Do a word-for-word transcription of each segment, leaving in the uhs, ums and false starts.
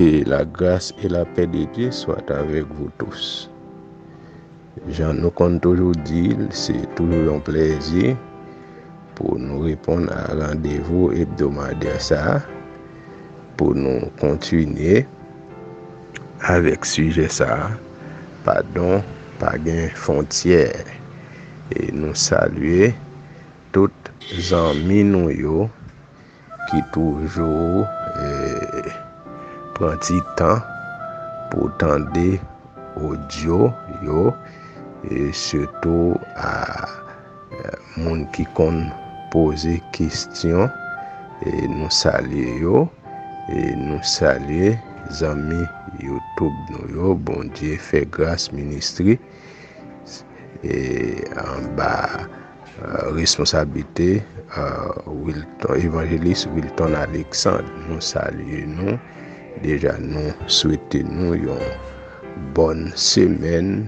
Que la grâce et la paix de Dieu soient avec vous tous. Jan nou konn toujou di l, se toujou yon plèzi pou nou reponn a randevou ebdomadè sa a, pou nou kontinye avèk sijè sa a, padon pa gen fwontyè. E nou salye tout zanmi nou yo ki toujou eh, pran ti tan pou tande odyo yo, e sitou a eh, moun ki konn poze kesyon, e nou salye yo, e nou salye zanmi YouTube nou yo. Bondye fè gras ministri e anba eh, responsablite eh, Wilton, evanjelis Wilton Alexandre. Nou salye nou. Deja nou swete nou yon bòn semèn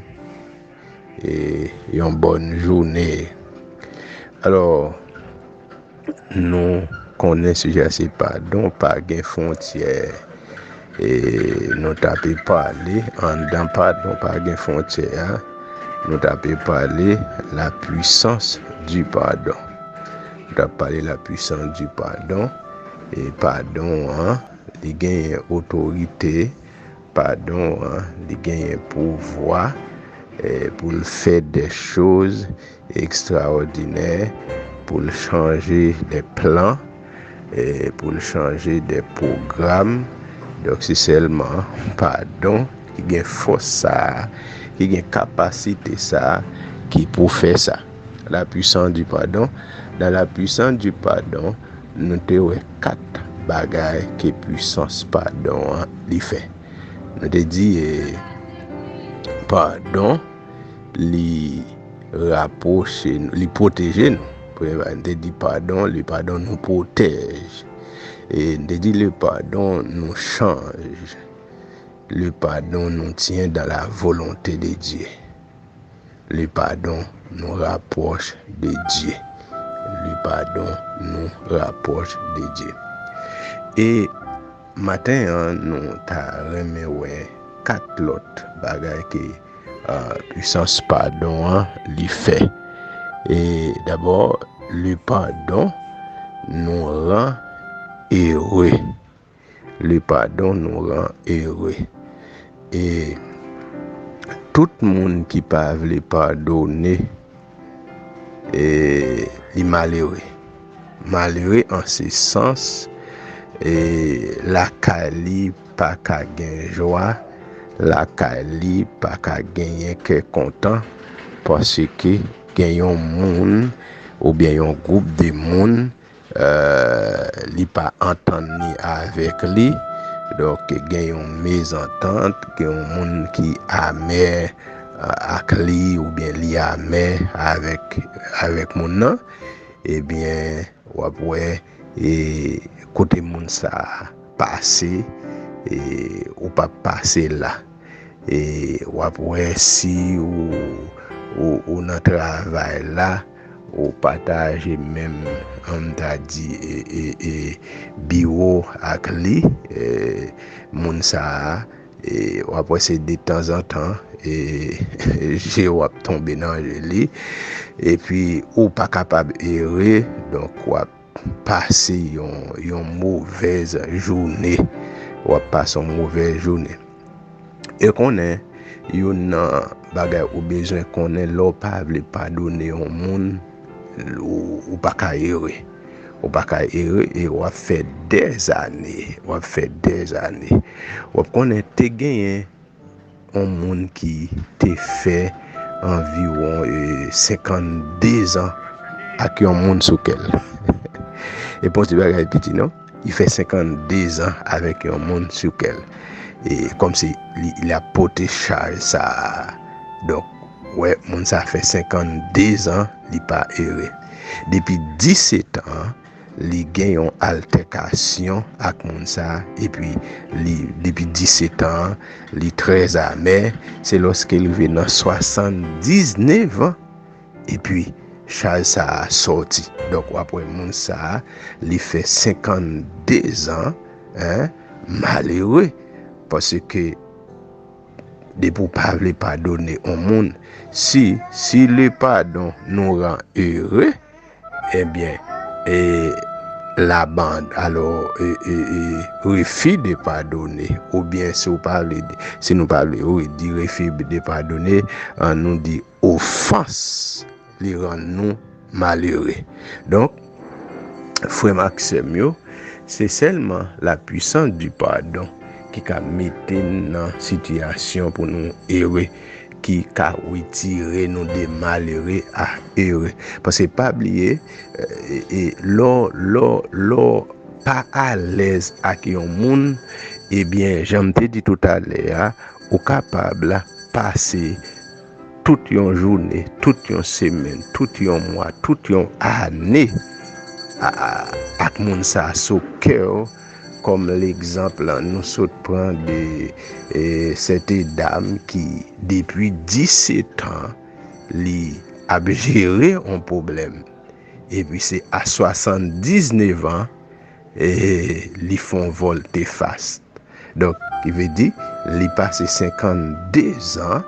e yon bòn jounen. Alò, nou konnen sijè a se padon, pa gen fwontyè. E nou t ape pale anndan padon pa gen fwontyè a, nou t ape pale la puissance du pardon. Nou t ap pale la puissance du pardon. E padon an, li genyen otorite, padon an, li genyen pouvwa eh, pou l fè de choz ekstraòdinè, pou l chanje de plan, eh, pou l chanje de pwogram. Donk, se sèlman padon ki gen fòs sa a, ki gen kapasite sa a, ki pou fè sa. La puissance du pardon. Dans la puissance du pardon, nou te wè kat bagay ke pwisans padon an li fè. Nou te di eh, padon li rapwoche nou, li pwoteje nou. Premye bagay, nou te di padon, le padon nou pwotèj. E nou te di le padon nou chanj. Le padon nou tyen dans la volonté de Dieu. Le padon nou rapwoche de Dye. Le padon nou rapwoche de Dye. E maten an, nou ta renmen wè kat lòt bagay ke uh, pwisans padon an li fè. E dabò, le padon nou ran ere. Le padon nou ran ere. E tout moun ki pa vle padone, e, li malere. Malere an se sans, e, lakay li pa ka gen jwa, lakay li pa ka genyen kè kontan, paske gen yon moun oubyen yon gwoup de moun eh, li pa antann li avèk li. Donk, gen yon mezantant, gen yon moun ki amè eh, ak li, oubyen li amè avèk, avèk moun nan, ebyen, w ap wè e, kote moun sa a pase, e, ou p ap pase la. E, w ap wè si ou, ou, ou nan travay la, ou pataje menm, an m ta di, e, e, e, biwo ak li, e, moun sa a, e, w ap wè se detanzantan, e, je w ap tonbe nan je li, epi ou pa kapab ere, donk w ap pase yon, yon movèz jounen, w ap pase yon movèz jounen. E konnen, youn nan bagay ou bezwen konnen lè w pa vle padone yon moun, ou, ou pa ka ere. Ou pa ka ere e w ap fè dèzane, w ap fè dèzane. W ap konnen te genyen yon moun ki te fè anviwon e, senkanndezan ak yon moun sou kè l. E pa yon ti bagay piti non. Li fè senkanndezan avèk yon moun sou kè l. E kòmsi li, li ap pote chaj sa a. Donk, wè, moun sa fè senkanndezan, li pa ere. Depi disetan, li gen yon altèkasyon ak moun sa, epi li, depi disetan, li trè amè, se lòske l rive nan swasanndiznèf an, epi chaj sa a sòti. Donk, w ap wè moun sa a, li fè senkanndezan, en, malere, Paske depi w pa vle padone yon moun, si, si le padon nou ran ere, ebyen, e, la bande, alò, e, e, e, refus de pardonner, oubyen si w pa vle di, si nou pa vle, wi, di refus de pardonner, an nou di ofans li rann nou malere. Donk, frè m ak sè m yo, se sèlman la puissance du pardon ki ka mete n nan sitiyasyon pou nou ere, ki ka retire nou de malere a ere. Paske pa bliye, e, e, lè w, lè w, lè w pa alèz ak yon moun, ebyen, jan m te di toutalè a, ou kapab pase tout yon jounen, tout yon semèn, tout yon mwa, tout yon ane a, a, ak moun sa a sou kè w, kòm legzanp nou sot pran de, e, sète dam ki depi disèt an li ap jere yon pwoblèm. Epi se a swasanndiznèf an, e, li fè yon vòltefas. Donk, ki vle di, li pase senkannde zan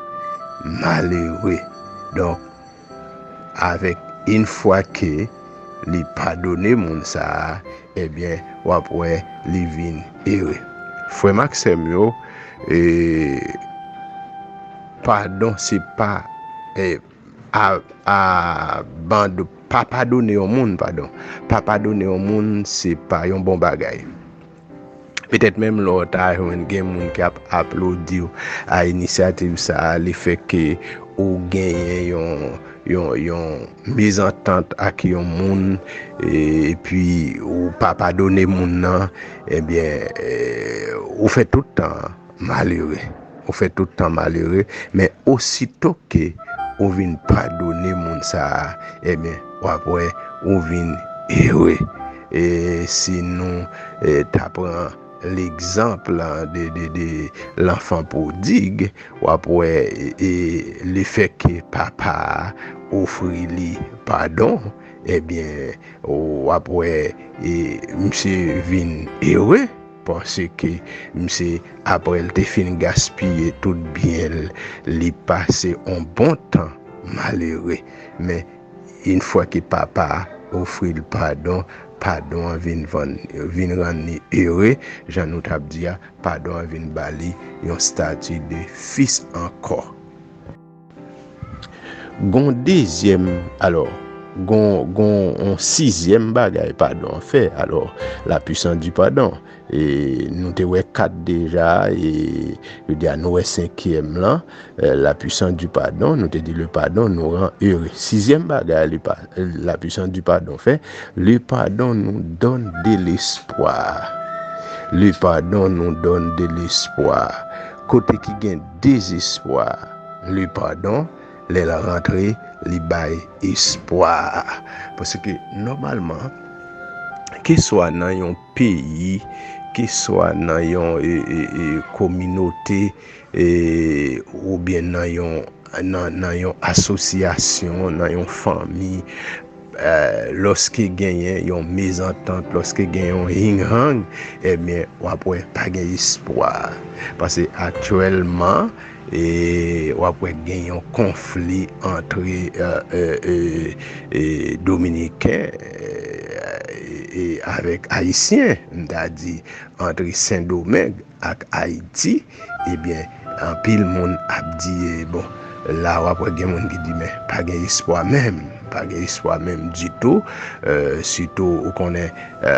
malere. Donk, avèk yon fwa ke li padone moun sa a, ebyen, w ap wè li vin ere. Frè m ak sè m yo, e, padon se pa, e, a, a, bando, pa padone yon moun, padon. Pa padone yon moun, se pa yon bon bagay. Petèt menm lè w ta jwenn gen moun k ap aplodi w a inisyativ sa a, lefètke ou genyen yon, yon, yon mezantant ak yon moun, e, epi ou pa padone moun nan, ebyen, e, ou fè tout tan malere. Ou fè tout tan malere, men osito ke ou vin padone moun sa a, ebyen, w ap wè ou vin ere. E si nou, e, ta pran legzanp de, de, de l'enfant prodigue, w ap wè, e, lefètke papa a ofri li padon, ebyen, w ap wè, e, misye vin ere, paske misye, apre l te fin gaspiye tout byen l, li pase yon bon tan malere. Men, yon fwa ke papa a ofri l padon, padon an vin vann, vin rann li ere, jan nou t ap di a, padon an vin ba li yon stati de fis ankò. Gon dezyèm, alò, gon, gon yon sizyèm bagay padon an fè, alò, la puissance du pardon. E nou te wè kat deja, e yo di a nou wè senkyèm lan, e, la puissance du pardon, nou te di le pardon nous rend heureux. Sizyèm bagay, le pa-, la puissance du pardon fè, le pardon nous donne de l'espoir. Le pardon nous donne de l'espoir. Kote ki gen dezespwa, le pardon, lè l rantre, li bay espwa. Paske, nòmalman, keswa nan yon peyi, keswa nan yon, e, e, e, kominote, e, oubyen nan yon, nan, nan yon asosyasyon, nan yon fanmi, e, lòske genyen yon mezantant, lòske gen yon hinghang, ebyen, w ap wè pa gen espwa. Paske aktyèlman, e, w ap wè gen yon konfli antre, e, e, e, e, Dominiken, e, e, avèk Ayisyen, m ta di, antre Sendomeng ak Ayiti, ebyen, anpil moun ap di, e, bon, la w ap wè gen moun ki di, men, pa gen espwa menm, pa gen espwa menm ditou, e, sitou, ou konnen, e,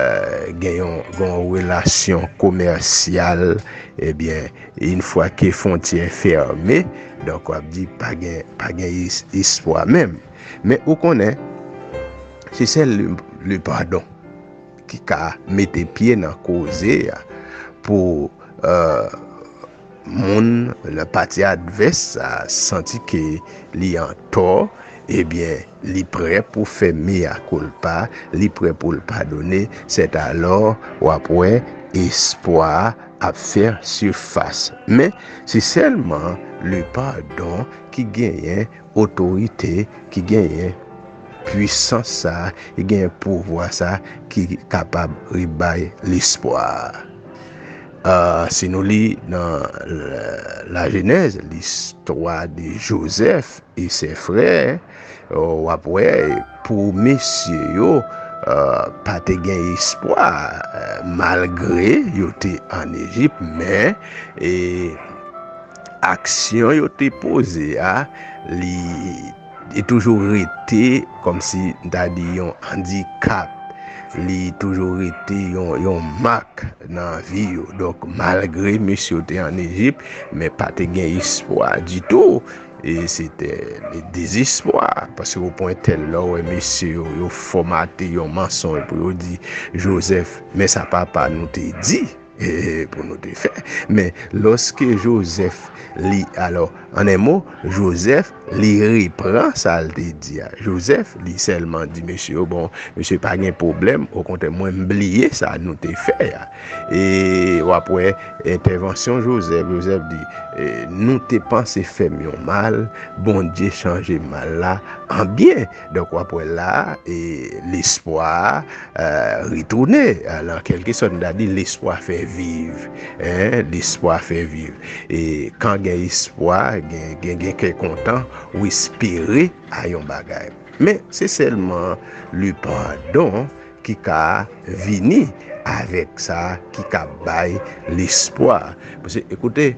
gen yon, gen yon relasyon komèsyal, ebyen, yon fwa ke fwontyè fèmen, donk w ap di, pa gen, pa gen es-, espwa menm. Men ou konnen, se sèl le, le padon ki ka mete pye nan koze a pou, e, moun, pati advès sa, santi ke li antò, ebyen, li prè pou fè mea culpa, li prè pou l padone, sètalò, w ap wè espwa ap fè sifas. Men, se sèlman le padon ki genyen otorite, ki genyen pwisans sa, ki genyen pouvwa sa, ki kapab rebay lespwa. Ah, si nou li nan la, la Genèse, l'histoire de Joseph et ses frères, w ap wè pou mesye yo, ah, pa te gen espwa, ah, malgre yo te ann Ejip, men e, aksyon yo te poze a, li, li toujou rete kòmsi m ta di yon andikap. Li toujou rete yon, yon mak nan vi yo. Donk, malgre mesye yo te ann Ejip, men pa te gen espwa ditou. E se te le dezespwa. Paske o pwen tèl lè w wè mesye yo, yo fòmate yon mansonj pou yo di Jozèf, men sa papa nou te di pou nou te fè. Men lòske Jozèf li, alò, an en mo, Jozèf li repran sa l te di a. Jozèf li sèlman di mesye yo, bon, mesye pa gen pwoblèm, okontrè, mwen m bliye sa nou te fè a. E w ap wè entèvansyon Jozèf, Jozèf di, e, nou te panse fè m yon mal, Bondye chanje mal la an byen. Donk w ap wè la, e, lespwa a, eh, retounen. Alò, an kèlke sòt, m ta di, lespwa fè viv. Hein, lespwa fè viv. E kan gen espwa, gen, gen, gen kè kontan, ou espere a yon bagay. Men, se sèlman le padon ki ka vini avèk sa, ki ka bay lespwa. Paske, ekoute,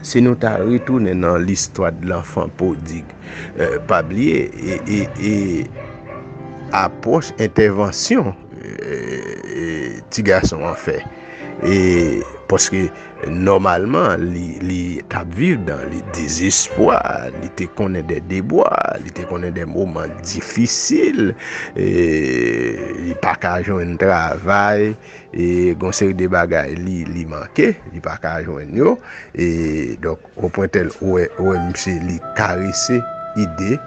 si nou ta retounen nan listwa de l'enfant prodigue, eh, pa bliye, e, e, e apwòch entèvansyon, eh, eh, ti gason an fè. E paske nòmalman, li, li t ap viv dan le dezespwa, li te konnen de debwa, li te konnen de moman difisil, e li pa ka jwenn travay, e gon seri de bagay li, li manke, li pa ka jwenn yo. E donk, o pwen tèl, ou wè, ou wè misye, li karese ide,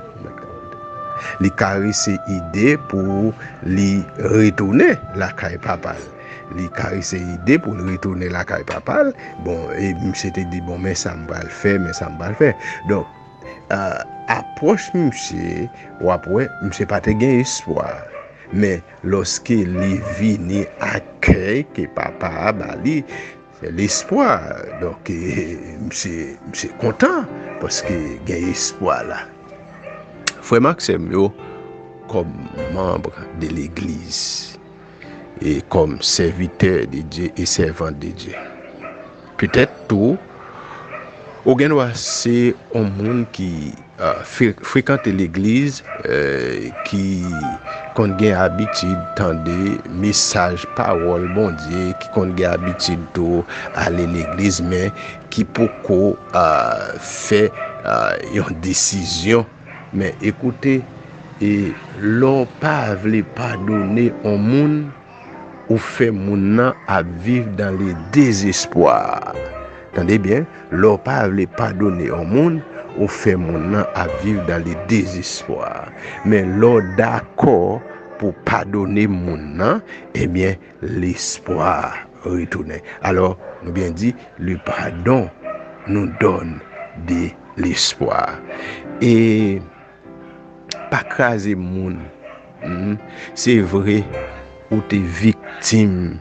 li karese ide pou li retounen lakay papa l. Li karese ide pou l retounen lakay papa l. Bon, e misye te di, bon, men sa m pral fè, men sa m pral fè. Donk, a, apwòch misye, w ap wè, misye pa te gen espwa. Men, lòske li vini akèy ke papa a ba li, se lespwa. Donk, e, misye, misye kontan paske gen espwa la. Frè m ak sè m yo, kòm manm de legliz, e kòm sèvitè de Dye e sèvant de Dye, petèt tou, ou gen dwa se yon moun ki, ah, fre-, frekante legliz, eh, ki konn gen abitid tande mesaj pawòl Bondye, ki konn gen abitid tou ale legliz, men ki poko, ah, fè, ah, yon desizyon. Men ekoute, e lè w pa vle padone yon moun, ou fè moun nan ap viv dan le dezespwa. Tande byen, lè w pa vle padone yon moun, ou fè moun nan ap viv dan le dezespwa. Men lè w dakò pou padone moun nan, ebyen, lespwa retounen. Alò, nou byen di, le pardon nous donne de l'espoir. E pa kraze moun. Hmm. Se vre, ou te viktim.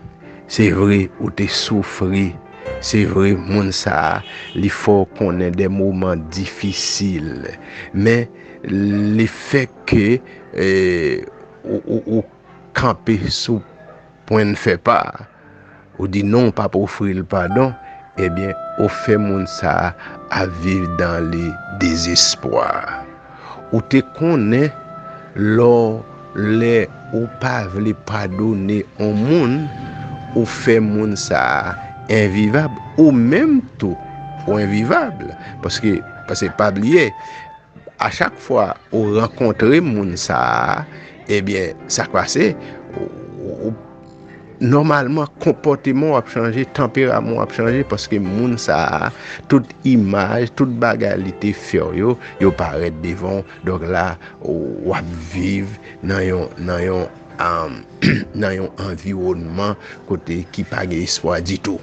Se vre, ou te soufri. Se vre, moun sa a, li fè w konnen de moman difisil. Men, lefètke, eh, ou, ou, ou kanpe sou pwen n fè pa, ou di non, w p ap ofri l padon, ebyen, ou fè moun sa a ap viv dan le dezespwa. Ou te konnen lè w, lè ou pa vle padone yon moun, ou fè moun sa a envivab, ou menm tou, ou envivab. Paske, paske pa bliye, a chak fwa ou rankontre moun sa a, ebyen, sa k pase, ou, ou, ou, nòmalman, konpòteman w ap chanje, tanperaman w ap chanje, paske moun sa a, tout imaj, tout bagay li te fè w yo, yo parèt devan w. Donk la, ou, w ap viv nan yon, nan yon, um, nan yon anviwònman kote ki pa gen espwa ditou.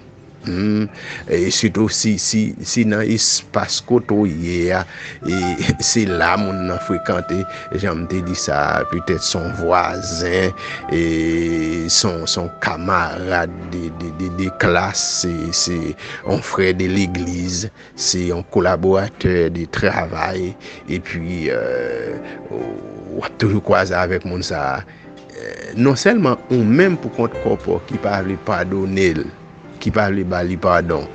Hmm, e sitou si, si, si nan espas kote w ye a, e se la moun nan frekante, jan m te di sa, petèt se yon vwazen, e se yon, se yon kamarad de, de, de, de klas, se, se yon frè de legliz, se yon kolaboratè de travay, epi, euh, w ap toujou kwaze avèk moun sa a. Euh, non sèlman ou menm pou kont kòp ou ki pa vle padone l, ki pa vle ba li padon,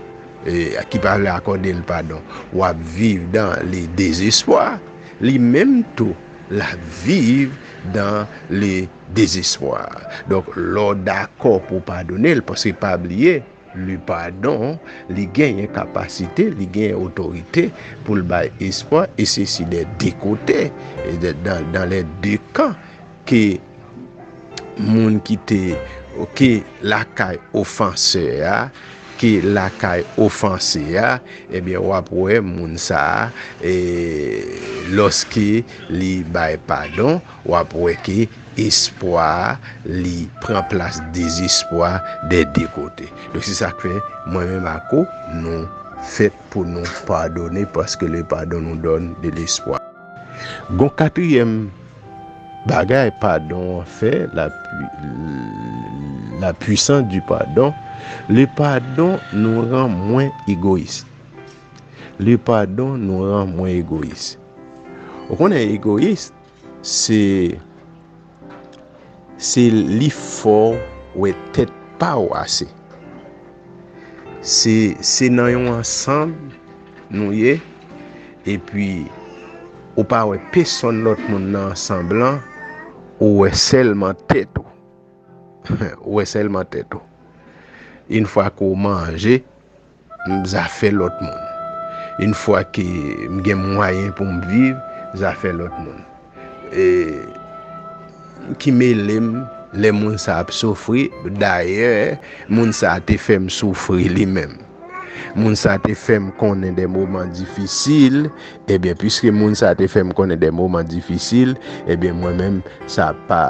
e, ki pa vle akòde l padon, w ap viv dan le dezespwa, li menm tou, l ap viv dan le dezespwa. Donk, lè w dakò pou w padone l, paske pa bliye, le padon, li genyen kapasite, li genyen otorite pou l bay espwa, e se si dè de kote, e de, dan, dan lè de kan, ke moun ki te, ke lakay ofansè a, ke lakay ofanse a, ebyen, w ap wè moun sa a, e, lòske li bay padon, w ap wè ke espwa a, li pran plas dezespwa dè de kote. Donk, se sa k fè, mwen menm ak ou, nou fèt pou nou padone, parce que le pardon nous donne de l'espoir. Gon katriyèm bagay padon an fè, la pui-, la puissance du pardon, le pardon nous rend moins égoïstes. Le pardon nous rend moins égoïstes. Ou konnen egoyis, se, se li fè w wè tèt pa w ase. Se, se nan yon ansanm nou ye, epi ou pa wè pèsonn lòt moun nan ansanm lan, ou wè sèlman tèt ou. Ou wè sèlman tèt ou. Yon fwa ke w manje, m, zafè lòt moun. Yon fwa ke m gen mwayen pou m viv, zafè lòt moun. E, ki mele m lè moun sa ap soufri, dayè, moun sa te fè m soufri li menm. Moun sa te fè m konnen de moman difisil, ebyen, piske moun sa te fè m konnen de moman difisil, ebyen, mwen menm, sa pa,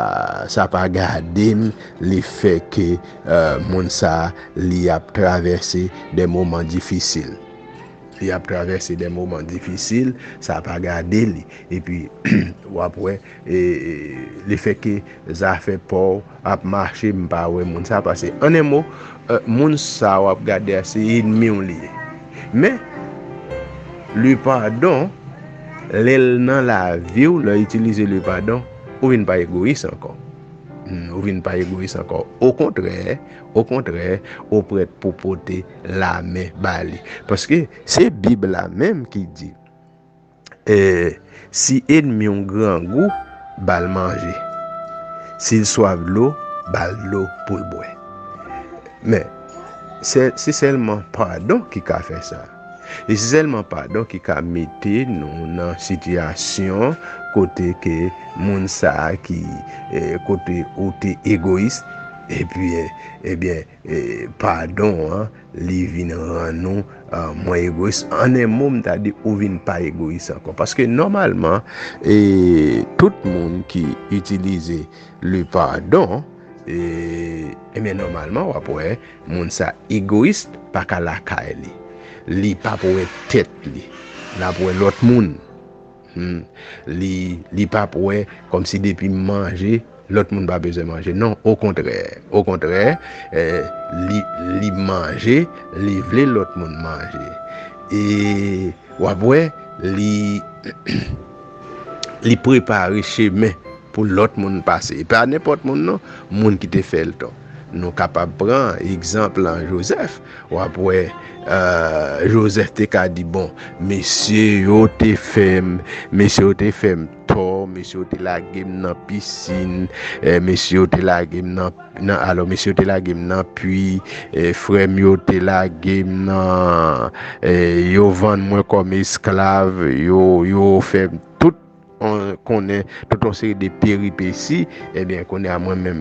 sa pa gade m, lefè ke, euh, moun sa, li ap travèse de moman difisil. Li ap travèse de moman difisil, sa pa gade li. Epi, w ap wè, e, e, lefè ke zafè pa w ap mache, m pa wè moun sa, paske, an en mo, euh, moun sa w ap gade a, se ènmi w li ye. Men, le pardon, lè l nan lavi w, lè w itilize le pardon, ou vin pa egoyis ankò. Hmm, ou vin pa egoyis ankò. Okontrè, okontrè, ou prèt pou pote lamen ba li. Paske se Bib la menm ki di, eh, si ènmi w grangou, ba l manje. Si l swaf dlo, ba l dlo pou l bwè. Men, se, se sèlman padon ki ka fè sa. E se sèlman padon ki ka mete nou nan sitiyasyon kote ke moun sa a ki, eh, kote ou te egoyis, epi, eh, ebyen, eh, padon an, li vin rann nou, ah, mwen egoyis. An en mo, m ta di ou vin pa egoyis ankò. Paske nòmalman, eh, tout moun ki itilize le pardon, eh, ebyen, nòmalman, w ap wè, moun sa egoyis pa ka lakay li. Li p ap wè tèt li. L ap wè lòt moun. Hmm. Li, li p ap wè kòmsi depi m manje, lòt moun pa bezwen manje. Non, okontrè. Okontrè, eh, li, li manje, li vle lòt moun manje. E w ap wè, li, li prepare chemen pou lòt moun pase. E pa nenpòt moun non, moun ki te fè l tò. Nou kapab pran egzanp lan Jozèf. W ap wè, euh, Jozèf te ka di, bon, mesye yo te fè m, mesye yo te fè m tò, mesye yo te lage m nan pisin, eh, mesye yo te lage m nan, nan, alò, mesye yo te lage m nan pwi, eh, frè m yo te lage m nan, eh, yo vann mwen kòm esklav, yo, yo fè m tout, on, konnen tout yon seri de peripesi, ebyen, kounye a mwen menm,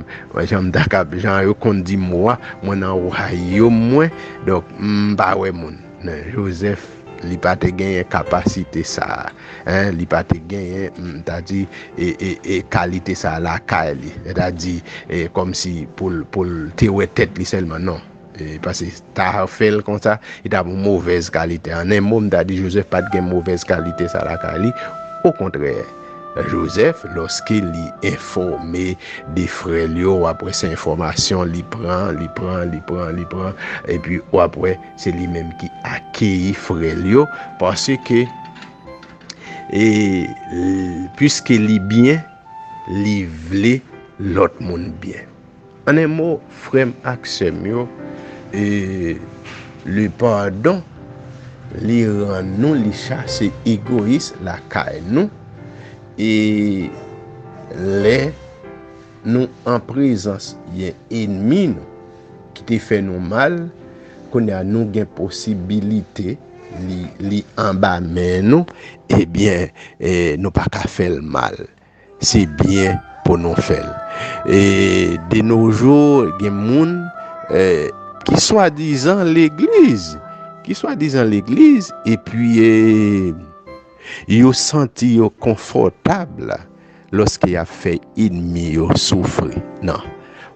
jan m ta kab, jan yo konn di mo a, mwen nan wayòm mwen, donk, m pa wè moun. Men Jozèf, li pa te genyen kapasite sa a, en, li pa te genyen, m ta di, e, e, e kalite sa a lakay li. Sètadi, e, kòmsi pou l, pou l te wè tèt li sèlman, non. E, paske ta fè l konsa, li t ap yon movèz kalite. An en mo, m ta di Jozèf pa t gen movèz kalite sa lakay li. Okontrè, Jozèf, lòske li enfòme de frè l yo, w ap wè se enfòmasyon li pran, li pran, li pran, li pran, epi w ap wè se li menm ki akeyi frè l yo, paske, e, l-, piske li byen, li vle lòt moun byen. An en mo, frè m ak sè m yo, e, le padon, li rann nou, li chase egoyis lakay nou, e lè nou an prezans yon enmi nou ki te fè nou mal, kounye a nou gen posibilite li, li anba men nou, ebyen, e, nou pa ka fè l mal. Se byen pou nou fè l. E de nos jours, gen moun, e, ki swadizan legliz, ki swadizan legliz, epi, e, yo santi yo konfòtab lòske y ap fè enmi yo soufri. Non.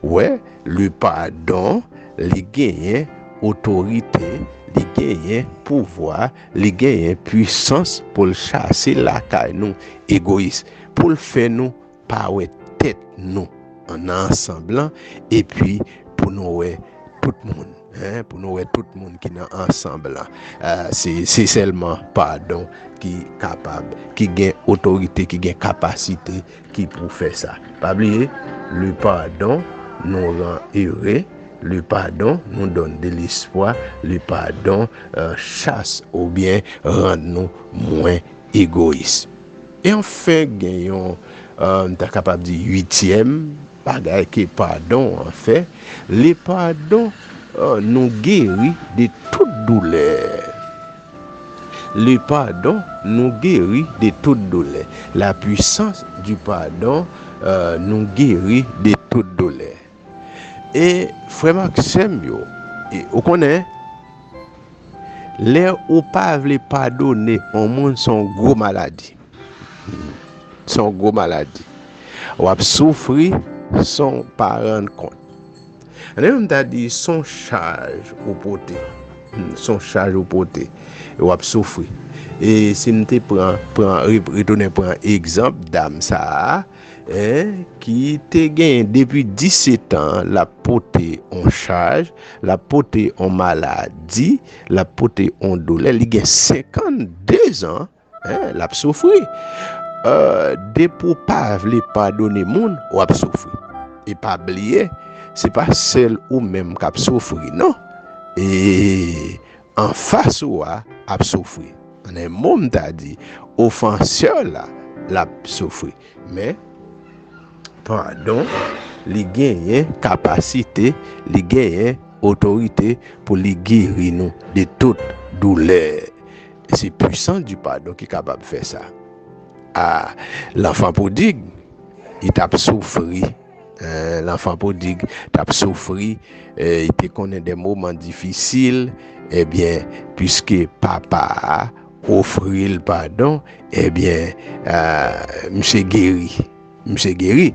Wè, le padon, li genyen otorite, li genyen pouvwa, li genyen pwisans pou l chase lakay nou egoyis, pou l fè nou pa wè tèt nou nan ansanm lan, epi pou nou wè tout moun, en, pou nou wè tout moun ki nan ansanm lan. A, se, se sèlman padon ki kapab, ki gen otorite, ki gen kapasite, ki pou fè sa. Pa bliye, le padon nou rann ere, le padon nou donn de lespwa, le padon, e, chase oubyen rann nou mwen egoyis. E anfen, gen yon, e, m ta kapab di uityèm bagay ke padon an fè. Le padon, e, nou geri de tout doulè. Le padon nou geri de tout doulè. La puissance du pardon, e, nou geri de tout doulè. E frè m ak sè m yo, e, ou konnen, lè ou pa vle padone yon moun, se yon gwo maladi. Se yon gwo maladi. W ap soufri san w pa rann kont. Ann, menm ta di, se yon chaj ou pote. Hmm, se yon chaj ou pote. E w ap soufri. E si m te pran, pran, re-, retounen pran egzanp dam sa a, en, ki te gen depi disèt an, l ap pote yon chaj, l ap pote yon maladi, l ap pote yon doulè. Li gen senkannde zan, en, l ap soufri. E, depi w pa vle padone moun, w ap soufri. E pa bliye, se pa sèl ou menm k ap soufri, non. E anfas ou a ap soufri. An en mo, m ta di, ofansè la, l ap soufri. Men, padon, li genyen kapasite, li genyen otorite pou li geri nou de tout doulè. E se pwisans di padon ki kapab fè sa. A, lanfan pwodig, li t ap soufri. Eh, lanfan pwodig t ap soufri, eh, li te konnen de moman difisil, ebyen, piske papa a ofri l padon, ebyen, ah, misye geri. Misye geri.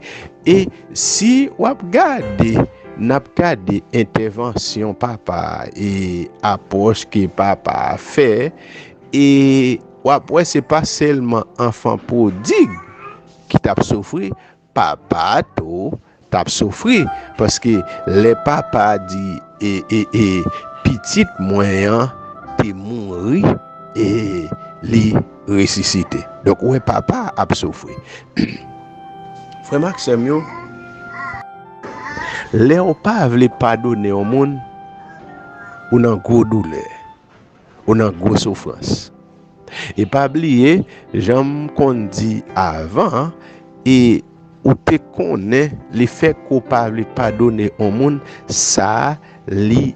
E si w ap gade, n ap gade entèvansyon papa a, e apwòch ke papa a fè, e w ap wè se pa sèlman anfan pwodig ki t ap soufri, papa a tou t ap soufri, paske lè papa a di, e, e, e, pitit mwen an te mouri, e li resisite. Donk, ou wè papa a ap soufri. Frè m ak sè m yo, lè w pa vle padone yon moun, ou nan gwo doulè, ou nan gwo soufrans. E pa bliye, jan m konn di avan, e ou te konnen lefètke w pa vle padone yon moun, sa li,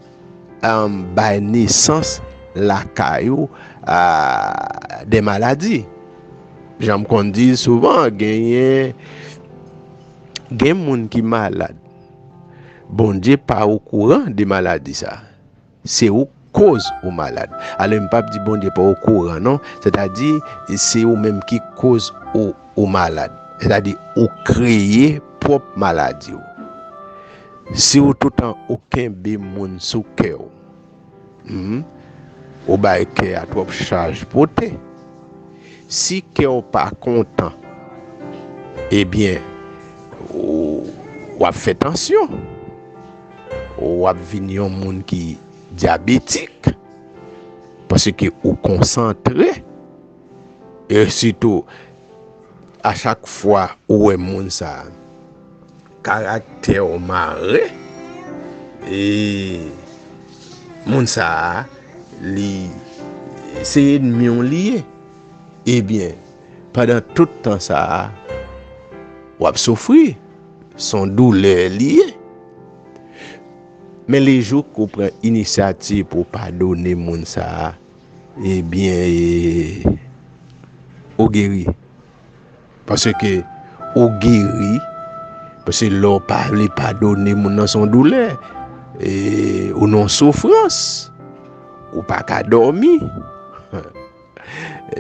um, bay nesans lakay ou a de maladi. Jan m konn di souvan, genyen, gen moun ki malad. Bondye pa okouran de maladi sa. Se ou k koz ou malad. Alò, m p ap di Bondye pa okouran, non. Sètadi, se ou menm ki koz ou, ou malad. Sètadi, ou kreye pwòp maladi w. Si w toutan ou kenbe moun sou kè w, hmm, ou bay kè a twòp chaj pote. Si kè w pa kontan, ebyen, ou, w ap fè tansyon. W ap vin yon moun ki dyabetik, paske ou konsantre. E sitou, a chak fwa ou wè moun sa a, karaktè w mare, e moun sa a, li, se ènmi w li ye. Ebyen, pandan tout tan sa a, w ap soufri. Se yon doulè li ye. Men lejou ke w pran inisyativ pou w padone moun sa a, ebyen, e, ou geri. Paske ou geri, paske lè w pa vle padone moun nan, se yon doulè, e, ou nan yon soufrans, ou pa ka dòmi.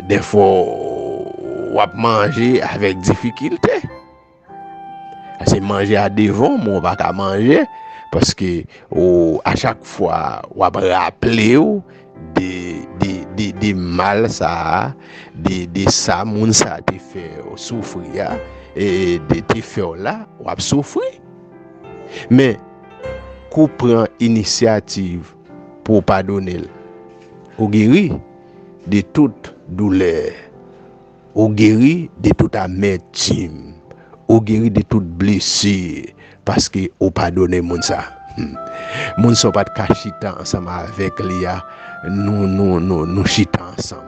Dèfwa, w ap manje avèk difikilte. Se manje a devan w, men w pa ka manje, paske ou, a chak fwa, w ap raple w de, de, de, de mal sa a, de, de sa moun sa a te fè w soufri a, e de te fè w la, w ap soufri. Men, kou pran inisyativ pou w padone l, ou geri de tout doulè. Ou geri de tout amètim. Ou geri de tout blesi. Paske ou padone moun sa. Hmm. Moun sa w pa t ka chita ansanm avèk li a, nou, nou, nou, nou chita ansanm.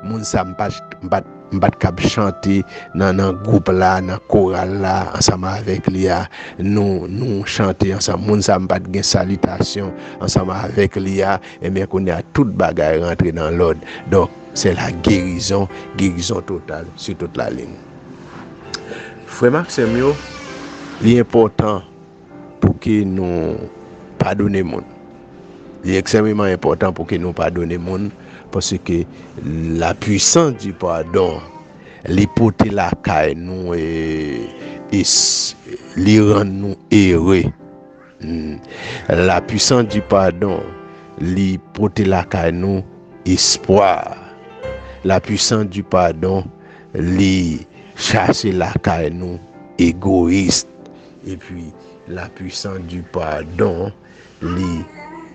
Moun sa m pa t, m pa t, m pa t kab chante nan, nan gwoup la, nan koral la, ansanm avèk li a, nou, nou chante ansanm. Moun sa m pa t gen salitasyon ansanm avèk li a, ebyen, kounye a, tout bagay rantre nan lòd. Donk, c'est la guérison, guérison totale sur toute la ligne. Frè m ak sè m yo, li enpòtan pou ke nou padone moun. Li ekstrèmeman enpòtan pou ke nou padone moun, paske la puissance du pardon, li pote lakay nou, e, e s-, li rann nou ere. Hmm. La puissance du pardon, li pote lakay nou espwa. La puissance du pardon, li chase lakay nou egoyis. Epi, la puissance du pardon, li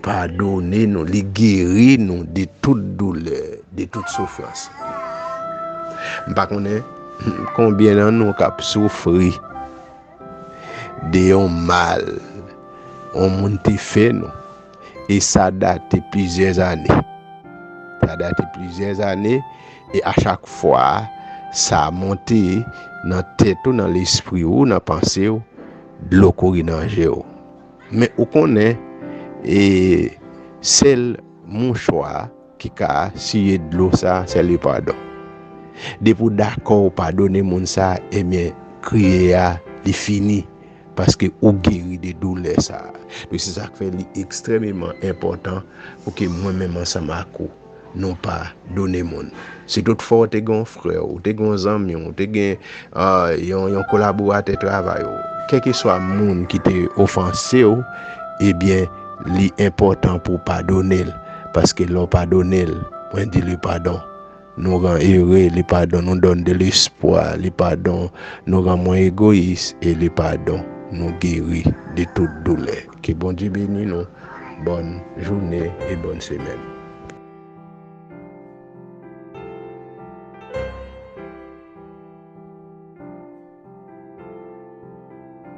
padone nou, li geri nou de tout doulè, de tout soufrans. M pa konnen konbyen nan nou k ap soufri de yon mal yon moun te fè nou. E sa date plizyè zane. Sa date plizyè zane, e a chak fwa sa monte nan tèt ou, nan lespri w, nan panse w, dlo kouri nan je w. Men ou konnen, e sèl mouchwa ki ka siye dlo sa, se le padon. Depi w dakò w padone moun sa, ebyen, kriye a, li fini. Paske ou geri de doulè sa. Donk, se sa k fè li ekstrèmeman enpòtan pou ke mwen menm ansanm ak ou, nou padone moun. Si toutfwa w te gen yon frè w, ou te gen yon zanmi w, ou te gen, ah, yon, yon kolaboratè travay ou, kèlkeswa moun ki te ofanse w, ebyen, li enpòtan pou w padone l. Paske lè w padone l, mwen di li padon. Nou rann ere, li padon. Nou donn de lespwa, li padon. Nou rann mwen egoyis, e li padon. Nou geri de tout doulè. Ke Bondye beni nou. Bòn jounen e bòn semèn.